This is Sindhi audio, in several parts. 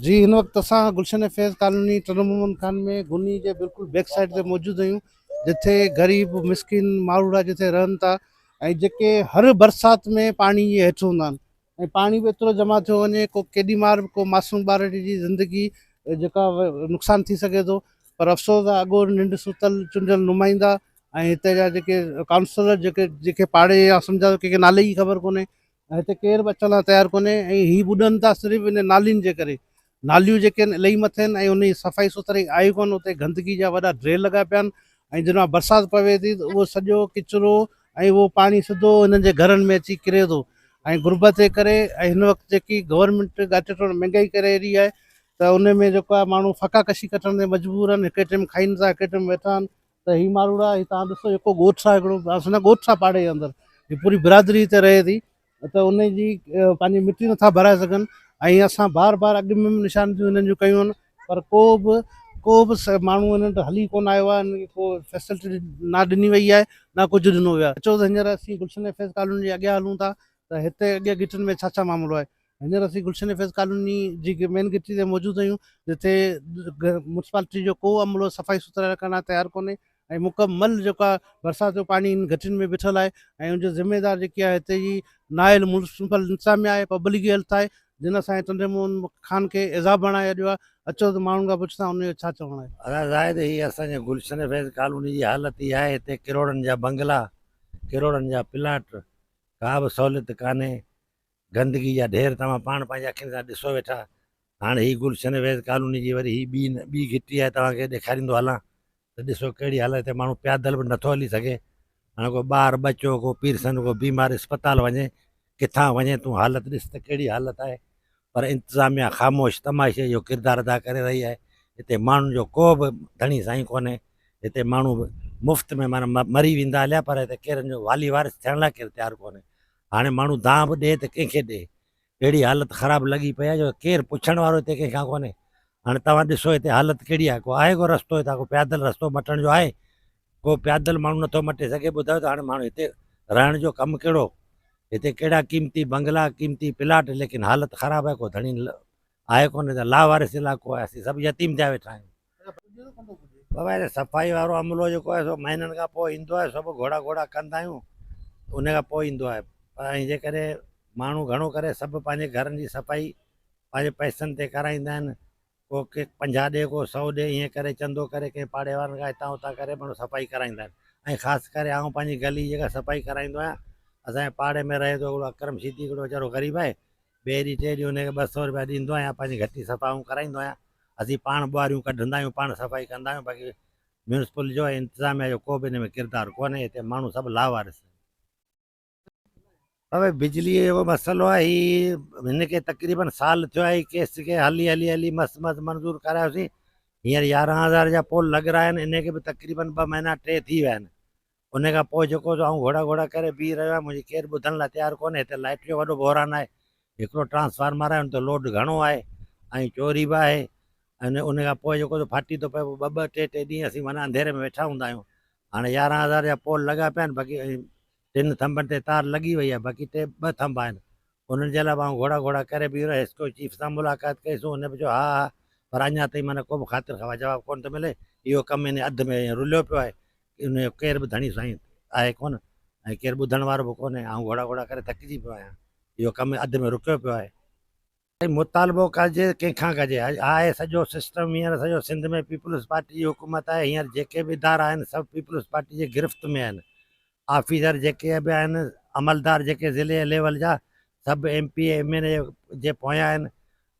جي هن وقت اسان گلشن فيض ڪالوني ٽنڊو محمد خان ۾ گني جي بلڪل بيڪ سائيڊ تي موجود آهيون جتي غريب مسڪين ماروئڙا جتي رهن ٿا ۽ جيڪي هر برسات ۾ پاڻي جي هيٺ هوندا آهن ۽ پاڻي به ايترو جمع ٿيو وڃي ڪو ڪيڏي مهل به ڪو معصوم ٻارڙي جي زندگي جيڪا نقصان ٿي سگهي ٿو پر افسوس آهي اڳو ننڊ ستل چونڊيل نمائندا ۽ هتي جا جيڪي ڪائونسلر جيڪي جيڪي پاڙي جا سمجهان ٿو ڪنهن کي نالي جي خبر ڪونهي هتي ڪير به اچڻ لاء تيار ڪونهي ۽ هي ٻڏن ٿا صرف ان نالين جي ڪري. ناليون جيڪي آهن الائي مٿي آهن ۽ ان جي صفائي سٿرائي آهي ڪونه اتي گندگي جا وڏا ڊرين لڳا پيا آهن ۽ جن مان برسات پوي ٿي ته اهو سڄو ڪچرو ۽ اهو پاڻي سڌو هنن جي گهرن ۾ اچي ڪري ٿو ۽ غربت جي ڪري ۽ هن وقت جيڪي گورنمينٽ ڳاٽي ٽوڙ مهنگائي ڪري رهي آهي ته ان ۾ جيڪو آهي ماڻهو فاقا ڪشي ڪٽڻ تي مجبور آهن هڪ ٽيم کائين ٿا هڪ ٽيم ويٺا آهن ته هي ماروئڙا هي توهان ڏسو جيڪو ڳوٺ آهي هڪڙو اسان جو ڳوٺ آهي پاڙي جي اندر هي پوري برادري هتي رهي ٿي ته ان جي پنهنجي مٽي نٿا ڀرائي سگهن ۽ اسان بار بار اڳ ۾ به نشاندهيون هنن جون ڪيون آهن پر ڪو به ڪو به ماڻهو هنن وٽ هلي ڪونه آيو آهي هنن کي ڪو فيسلٽي نه ڏني وئي آهي نه ڪجهه ڏنو ويو آهي اچو ته هينئر اسين گلشن فيض ڪالوني جي اڳيان هلون ٿا ته هتي اڳيان گهٽين ۾ ڇا ڇا معاملو آهي هينئر اسين گلشن فيض ڪالوني جي مين گهٽي تي موجود آهيون جتي ميونسپالٽي جو ڪو عملو صفائي سٿرائي رکڻ لاء تيار ڪونهي ۽ مڪمل جيڪو آهي برسات جو پاڻي هن گهٽين ۾ بيٺل آهي ۽ ان جو ذميوار جيڪي آهي هتي جي نااهل ميونسپل انتظاميا آهي پبلڪ هيلٿ آهي جن اسان جي ٽنڊي موهن خان کي عذاب بڻائي ڇڏيو آهي اچو ته ماڻهن کان پڇون ٿا ان جو ڇا چوڻ آهي. ادا زاهد هي اسان جي گلشن فيض ڪالوني جي حالت اها آهي هتي ڪروڙن جا بنگلا ڪروڙن جا پلاٽ ڪا به سهولت ڪانهي گندگي جا ڍير توهان پاڻ پنهنجي اکين سان ڏسو ويٺا. هاڻ هي گلشن ويز ڪالوني جي وري هي ٻي ٻي گهٽي آهي توهان کي ڏيکاريندو هلان ته ڏسو ڪهڙي حالت هتي ماڻهو پيادل به نٿو هلي سگهي. هاڻ ڪو ٻار ٻچو ڪو پيرسن ڪو بيمار اسپتال وڃي ڪٿان وڃي تون حالت ڏس ته ڪهڙي حالت آهي. پر انتظاميا خاموش تماشي جو ڪردار ادا ڪري رهي آهي. هتي ماڻهن جو ڪو به ڌڻي سائين ڪونهي. هتي ماڻهو مفت ۾ معنيٰ مري ويندا هليا پر هتي ڪيرن جو والي وارث ٿيڻ لاء ڪير تيار ڪونهي. هاڻي ماڻهو دانهن به ڏئي ته ڪنهن کي ڏئي. اهڙي حالت خراب لڳي پئي آهي جو ڪير پڇڻ وارو هتي ڪنهن کان ڪونهي. هاڻي توهان ڏسو هتي حالت ڪهڙي آهي. ڪو آهي ڪو رستو هتان ڪو پيادل رستو مٽڻ جو آهي؟ ڪو پيادل ماڻهو نٿو مٽي سگهي. ٻڌايو ته هاڻي ماڻهو هتي رهڻ جو ڪم ڪهڙو؟ هتي ڪهڙا قيمتي بنگلا، قيمتي پلاٽ ليڪن حالت خراب آهي ڪو ڌڻي آهي ڪونه ته لاوارث علائقو آهي اسين سڀ يتيم ٿيا ويٺا آهيون. بابا هتي صفائي وارو عملو جيڪو آهي سو مهينن کان پوء ايندو آهي سو به گهوڙا گهوڙا ڪندا آهيون ان کان پوء ايندو آهي پر ۽ جيڪڏهن ماڻهو گهڻو ڪري سڀ پنهنجي گهرن جي صفائي پنهنجي پئسن تي ڪرائيندا آهن ڪو ڪي 50 ڏي ڪو 100 ڏي ائين ڪري چندو ڪري ڪنهن پاڙي وارن کان هتان هتان ڪري ماڻهو صفائي ڪرائيندا آهن ۽ خاص ڪري آئون پنهنجي گلي جيڪا صفائي ڪرائيندو آهيان اسانجي پاڙي ۾ رهي ٿو هڪڙو اڪرم شيدي هڪڙو ويچارو غريب آهي ٻئي ڏينهن ٽئين ڏينهن ان کي 200 روپيا ڏيندو آهيان پنهنجي گهٽي صفا آئون ڪرائيندو آهيان اسين پاڻ ٻوهاريون ڪڍندا آهيون پاڻ صفائي ڪندا آهيون باقي ميونسپل جو ۽ انتظاميا جو ڪو به ان ۾ ڪردار ڪونهي هتي ماڻهو سڀ لاوارث آهن. بابا بجلي جو مسئلو آهي هي هن کي تقريبن سال ٿيو آهي ڪيس کي هلي هلي هلي مس مس منظور ڪرايوسين هينئر 11,000 جا پول لڳرايا آهن ان کي به تقريبن ٻه مهينا ٽي ٿي ويا آهن ان کان پوء جيڪو سو آئون گهوڙا گهوڙا ڪري بيهي رهيو آهيان، منهنجي ڪير ٻڌڻ لاء تيار ڪونهي، هتي لائٽ جو وڏو بحران آهي، هڪڙو ٽرانسفارمر آهي ان تي لوڊ گهڻو آهي ۽ چوري به آهي ۽ ان کان پوء جيڪو سو ڦاٽي ٿو پئي پوء ٻه ٻه ٽي ٽي ڏينهن اسين معنيٰ انڌيري ۾ ويٺا هوندا آهيون، هاڻي 11,000 جا پول لڳا پيا آهن باقي ٽن ٿنڀن تي تار لڳي وئي آهي باقي ٽي ٻه ٿنڀ آهن انهن جي لاء به آئون گهوڙا گهوڙا ڪري بيهي رهيس، حيسڪو چيف سان ملاقات ڪئيسون، هن به چيو ها ها پر اڃا تائين معنيٰ ڪو به خاطر خواهه جواب ڪونه ٿو ملي، اهو ڪم ان اڌ ۾ ائين رليو پيو آهي، ان جو ڪير به ڌڻي سائين آهي ڪونه ۽ ڪير ٻڌڻ وارو به ڪونهي، آئون گهوڙا گهوڙا ڪري ٿڪجي پيو آهيان، اهو ڪم اڌ ۾ رڪيو پيو آهي. سائين مطالبو ڪجي ڪنهن کان ڪجي، آهي سڄو سسٽم هينئر سڄو سنڌ ۾ پيپلز پارٽي جي حڪومت آهي، هينئر جيڪي به ادارا آهن سڀ پيپلز پارٽي جي گرفت ۾ آهن، آفيسر جيڪي به آهن عملدار جيڪي ضلعي ليول جا سڀ M P A M N A جي پويان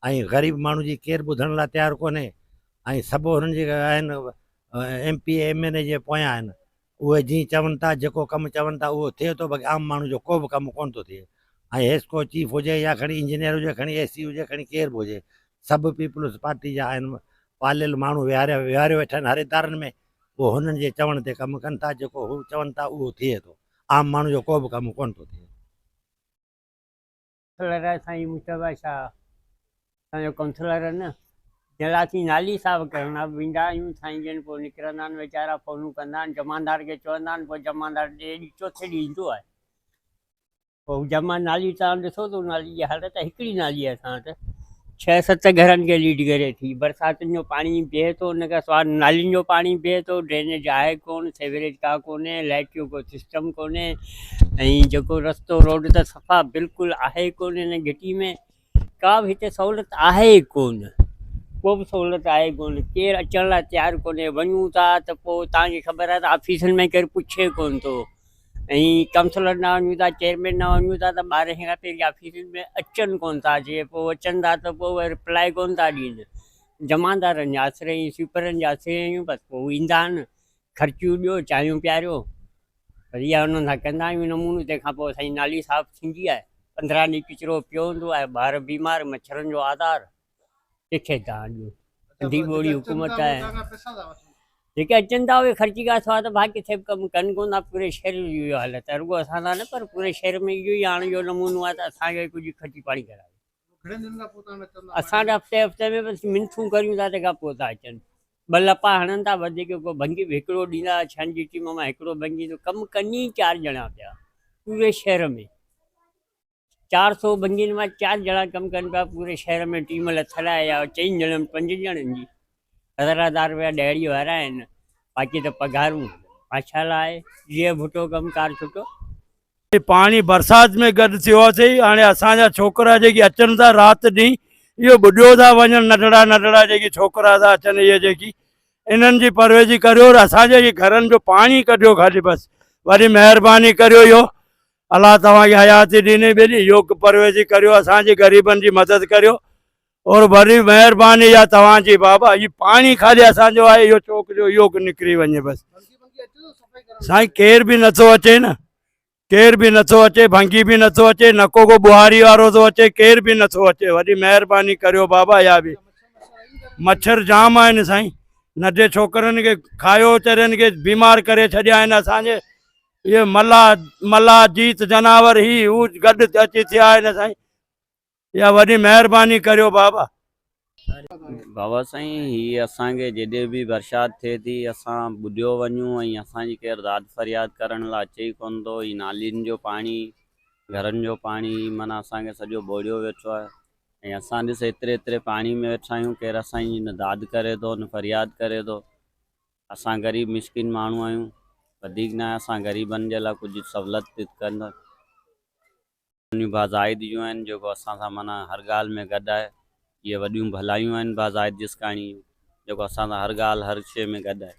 آهن ۽ غريب ماڻهو جي ڪير ٻڌڻ لاء تيار ڪونهي ۽ سڀ هنن جي آهن M P A M N A جي پويان آهن اهي جيئن چون ٿا جيڪو ڪم چون ٿا اهو ٿئي ٿو باقي عام ماڻهو جو ڪو به ڪم ڪونه ٿو ٿئي ۽ حيسڪو چيف هجي يا کڻي انجنيئر هجي کڻي اي سي هجي کڻي ڪير به هجي سڀ پيپلز پارٽي جا آهن پاليل ماڻهو ويهاريا ويهاريو ويٺا آهن هر ادارن ۾ اهو هنن جي چوڻ تي ڪم ڪن ٿا، جيڪو هو چون ٿا اهو ٿئي ٿو، عام ماڻهو جو ڪو به ڪم ڪونه ٿو ٿئي. ڪائونسلر آهي سائين مصطفيٰ شاهه اسان جو ڪائونسلر آهي نه جنهن لاء اسين نالي صاف ڪرڻ لاء ويندا آهيون سائين جن پوء نڪرندا آهن ويچارا فونون ڪندا آهن جمعدار کي چوندا آهن پوء جمعدار ٽئين ڏينهن چوٿين ڏينهن ايندو آهي پوء جمع نالي توهان ڏسو ته نالي جي حالت هڪڙي نالي آهي اسان وٽ ڇهه ست گهرن کي ليڊ ڪري ٿي. برساتن جو پاڻي بيهي ٿو ان کان سواء نالين جو پاڻي بيهي ٿو، ڊرينيج آهي ڪونه، سيوريج ڪا ڪونهي، لائٽ جو ڪو سسٽم ڪونهي ۽ جيڪو رستو روڊ ته صفا بلڪل آهي ڪونه هن گهٽي ۾ ڪا به هتي سهولت آهي ئي ڪونه ڪو به سهولت آهي ڪونه ڪير اچڻ لاء تيار ڪونهي وڃون ٿا ته پوء توهان کي خبر آهي ته آفيسن ۾ ڪير پڇي ڪونه ٿو ۽ ڪائونسلر ڏانهن وڃون ٿا چيئرمين ڏانهن وڃون ٿا ته ٻارهين کان پهرين آفيسن ۾ اچن ڪونه ٿا جي پوء اچن ٿا ته پوء اهي رپلائي ڪونه ٿا ڏين جمعدارن جي آسري ۽ سوئپرن جي آسري آهيون بس پوء ايندا آهن خرچيون ڏيو چانهيون پياريو وري اها انهن سان ڪندا آهيون نمونو تنهن کان پوء اسان جي نالي صاف ٿيندي آهي 15 ڏينهن ڪچرو پيو هوندو آهي ٻار بيمار مڇرن جو آزار ڪٿي ٿا ڏيو انڌي ٻوڙي حڪومت آهي جيڪي اچن ٿا اهي خرچي کان سواء ته ڀاء ڪٿي به ڪم ڪن ڪونه ٿا پوري شهر جي اها حالت آهي رڳو اسان سان نه پر پوري شهر ۾ اهو ئي هاڻ اهو نمونو آهي ته اسان کي ڪجهه خرچي پاڻي ڪرايو اسان ته هفتي هفتي ۾ بس منٿون ڪريون ٿا تنهن کان پوء ٿا اچن ٻه لپا هڻن ٿا وڌيڪ ڪو ڀنگي به هڪڙو ڏيندا ڇهن جي ٽيم مان هڪڙو ڀنگي ٿو ڪم ڪن ئي چار ڄڻا پيا پوري شهر ۾ 400 بندين مان چار ڄڻا ڪم ڪن پيا پوري شهر ۾ ٽيم لٿل آهي يا چئن ڄڻن پنجن ڄڻن جي هزار هزار روپيا ڏهاڙي وارا آهن باقي ته پگهارون ماشاء الله آهي جيئي ڀٽو ڪم ڪار ڇٽو. پاڻي برسات ۾ گڏ ٿيو آ سهي هاڻي اسان جا ڇوڪرا جيڪي اچن ٿا رات ڏينهن اهو ٻڏيو ٿا وڃن ننڍڙا ننڍڙا جيڪي ڇوڪرا ٿا اچن اهي جيڪي انهن جي پرويزي ڪريو اسان جي گهرن جو پاڻي ڪڍيو خالي بس وڏي مهرباني ڪريو اهو الله توهان کي حياتي ڏيني ٻيلي يوگ پرويزي ڪريو اسان جي غريبن جي مدد ڪريو اور وڏي مهرباني يا توهان جي بابا هي پاڻي خالي اسان جو آهي اهو چوڪ جو اهو نڪري وڃي بس سائين ڪير به نٿو اچي نه ڪير به نٿو اچي ڀنگي به نٿو اچي نڪو ڪو ٻهاري وارو ٿو اچي ڪير به نٿو اچي وڏي مهرباني ڪريو بابا يا به مڇر جام آهن سائين ننڍي ڇوڪرن کي کايو چرين کي بيمار ڪري ڇڏيا آهن اسان جي اهي ملا ملا جيت جناور هي هو گڏ اچي ٿيا آهن سائين اها وڏي مهرباني ڪريو بابا. بابا سائين هي اسان کي جيڏي به برشات ٿئي ٿي اسان ٻڏيو وڃون ۽ اسان جي ڪير داد فرياد ڪرڻ لا اچي ئي ڪونه ٿو هي نالين جو پاڻي گهرن جو پاڻي هي معنيٰ اسان کي سڄو ٻوڙيو ويٺو آهي ۽ اسان ڏس ايتري ايتري پاڻي ۾ ويٺا آهيون ڪير اسان جي نه داد ڪري ٿو نه فرياد ڪري ٿو اسان غريب مسڪين ماڻهو آهيون وڌيڪ ناهي اسان غريبن جي لاء ڪجهه سهولت ڪندا ڀا زاهد جون آهن جيڪو اسان سان معنيٰ هر ڳالهه ۾ گڏ آهي اهي وڏيون ڀلايون آهن ڀا زاهد جسڪاڻي جون جيڪو اسان سان هر ڳالهه هر شيء ۾ گڏ آهي.